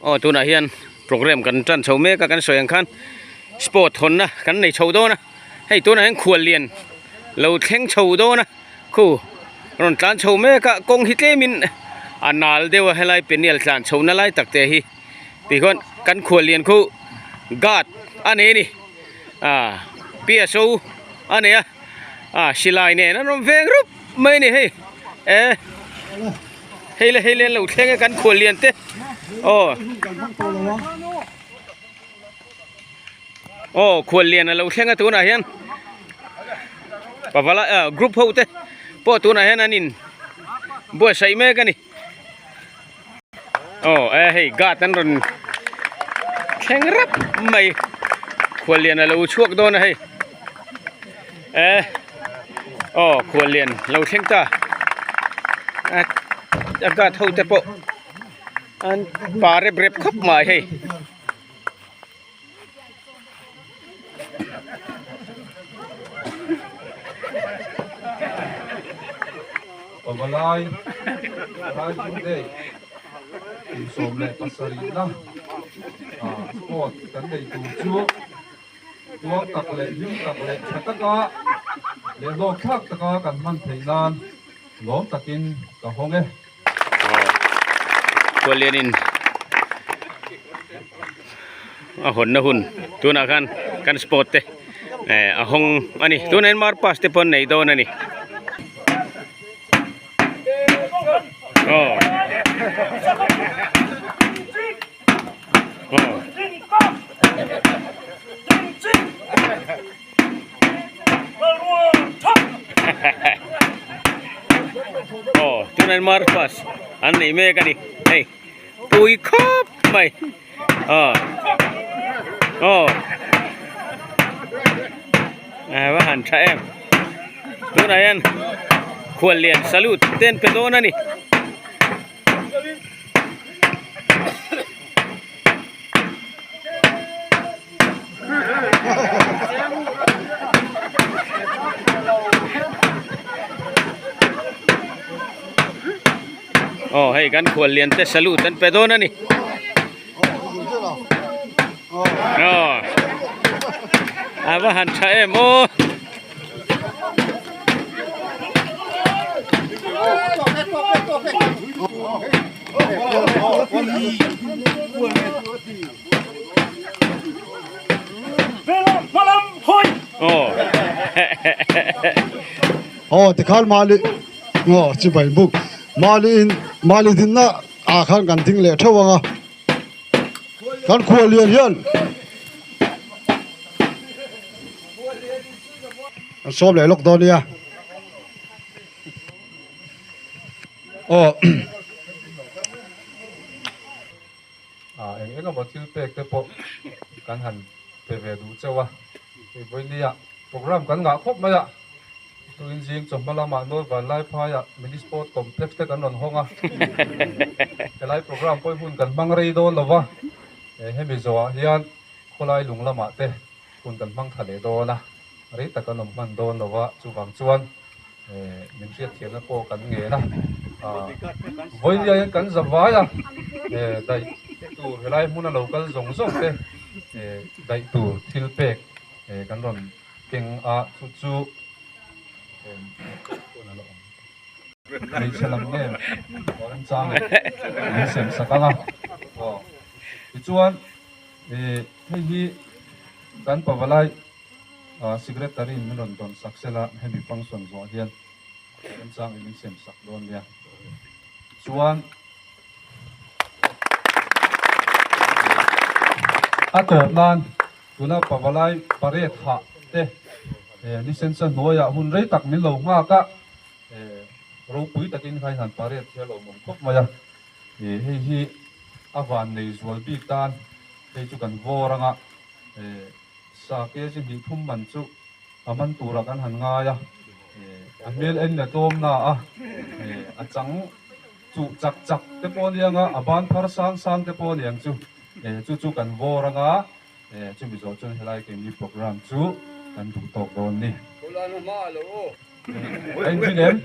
Aw tunah hian program kan tan chho mek a kan sawi ang khan sport hawnna kan nei chho dawn a hei tunah hian khuallian lo thleng chho dawn a khu rawn tlan chho mek a kawng hi tlemin a nal deuh a helai peniel tlan chho na lai tak te hi tikhuan kan khuallian khu guard a nei a ni ah P S O a nei a ah silai nen an rawn veng rup mai a ni hei eh. Hei le hei le an lo thleng a kan khual lian te aw aw khual lian a lo thleng a tunah hian pavala ah group ho te pawh tunah hian an in buatsaih mek a ni aw e hei guard an rawn thleng rap mai khual lian a lo chhuak dawn a hei e aw khual lian lo thleng ta a guard ho te pawh an pa rep rep khawp mai hei. Pavalai Rising Day kum 17 na sport kan nei tur chu Tuang tak leh hlim tak leh tha taka leh hlawk thlak taka kan hman theih nan lawm takin ka hawng e. Khuallianin a hawnna hun tunah khan kan sport te eh a hawng a ni tunah hian mar pass te pawh an nei dawn a ni. Aw. Aw tunah mar pass an nei mek a ni hei pui khawp mai aw aw a va han tha em tunah hian khuallian salute te an pe dawn a ni. Aw hei kan khual lian te salute an pe dawn a ni aw a va han tha em aw. Aw tikhan mali aw chibai buk mali in mali dinna ah khan kan ding leh theuh ang a kan khuallian hian An sawm leh lawk dawn nia. Aw. Ah eng eng emaw thil pek te pawh kan han pe ve duh chauh a, hei vawinia program kan ngah khawp mai a, tuin zing chawhma lamah North Vanlaiphaiah Mini Sport Complex te kan rawn hawng a, helai program pawh hi hun kan hmang rei dawn lo va, hemi zawhah hian khawlai lung lamah te hun kan hmang tha leh dawn a, rei tak an awm hman dawn lo va, chuvang chuan min hriatthiamna pawh kan ngen a, vawinia hian kan za vai a, daih tur helai hmuna lo kal zawng zawng te daih tur thil pek kan rawn keng a, chu chu hmeichhe lam nge remchang min sem sak ang a, aw tichuan. Ih hei hi kan pavalai secretary in min rawn dawn sak sela hemi function zawh hian remchang in min sem sak dawn nia. Chuan a tawp nan tuna pavalai parade hah te ni sensa hnuaiah hun rei tak min lo nghak a, ropui takin kha in han parade hi a lawmawm khawp mai a. Ih hei hi a van nei zual bik tan hei chu kan vawr anga ih sa kg hnih thum man chu a man turah kan han ngai a, ih a hmel en la tlawm na a, ih a chang chuh chak chak te pawh a niang a, a ban phar sang sang te pawh a niang chu, ih chu chu kan vawr anga ih chumi zawh chuan helai keini program chu kan duh tawk dawn ni. Engine em?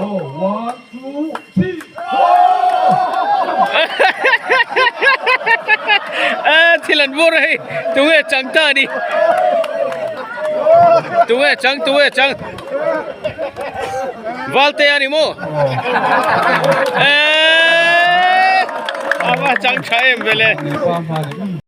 Oh, one, two, three, four! thil an vur a hei tunge chang ta ni tunge chang tunge chang valte a ni maw eeee a va chang tha em vele.